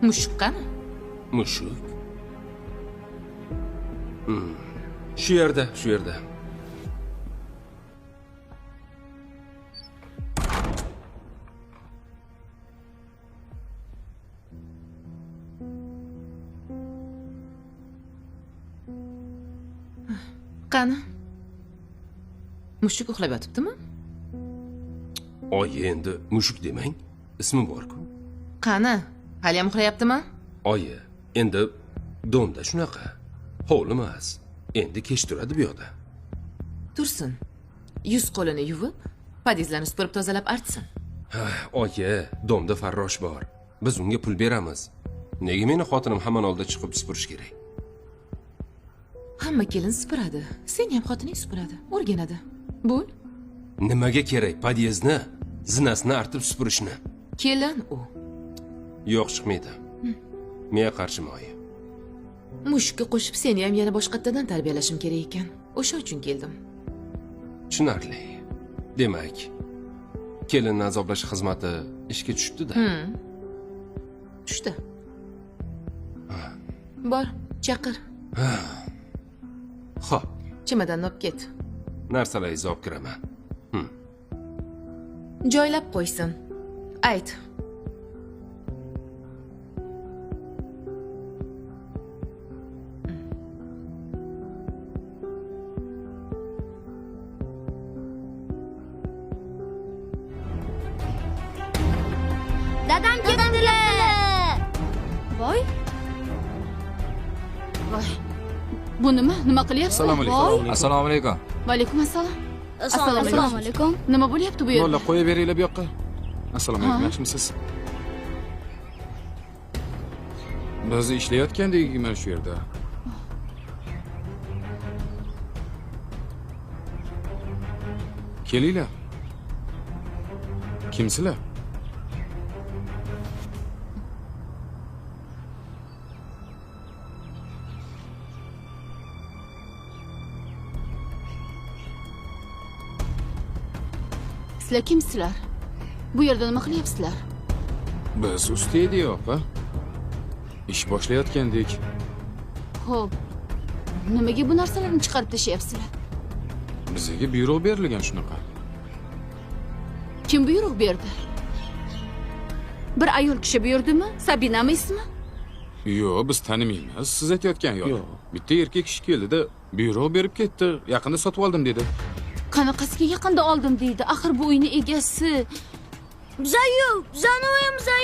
Mushuk qani? Mushuk? Shu yerda, shu yerda. Qani? Mushuk uxlab yotibdimi? Oyi, endi mushuk demang, ismi bor-ku. Qani? Hali ham uxlayaptimi? Oyi, endi domda shunaqa. Hovli emas. Endi kech turadi bu yoqda. Tursin. Yuz qo'lini yuvib, podyezdlarni supurib tozalab artsin. Oyi, domda farrosh bor. Biz unga pul beramiz. Nega meni xotinim hammani oldida chiqib supurish kerak? Hamma kelin supuradi. Seni ham xotining supuradi, o'rganadi. Bo'l. Nimaga kerak podyezdni zinasini artib supurishni? Kelin u. Yo'q, chiqmaydi. Men qarshiman oyi. Mushukka qo'shib seni ham yana boshqatdan tarbiyalashim kerak ekan. O'sha uchun keldim. Tushunarli. Demak, kelinni azoblash xizmati ishga tushibdi-da. Tushdi. Bor, chaqir. Xo'p. Chemodanni olib ket. Narsalaringizni olib kiraman. Joylab qo'ysin. Ayt. Dadam keldilar. Voy. Voy. Bu nima? Nima qilyapsiz? Assalomu alaykum. Assalomu alaykum. Va alaykum assalom. Assalomu alaykum. Nima bo'lyapti bu yerda? Yo'lla, qo'ya beringlar bu yoqqa. Assalomu alaykum, yaxshimisiz? Biz ishlayotgandik mana shu yerda. Kelinglar. Kimsizlar? Sizlar kimsizlar? Bu yerda nima qilyapsizlar? Biz usta edik, opa. Ish boshlayotgandik. Xo'p. Nimaga bu narsalarni chiqarib tashlayapsizlar? Bizga buyruq berilgan shunaqa. Kim buyruq berdi? Bir ayol kishi buyurdimi? Sabinami ismi? Yo'q, biz tanimaymiz. Siz aytayotgan yo'q. Bitta erkak kishi keldi-da, buyruq berib ketdi. Yaqinda sotib oldim dedi. Qanaqasiga yaqinda oldim deydi. Axir bu uyning egasi. Biza yo'q, bizani uyimiz.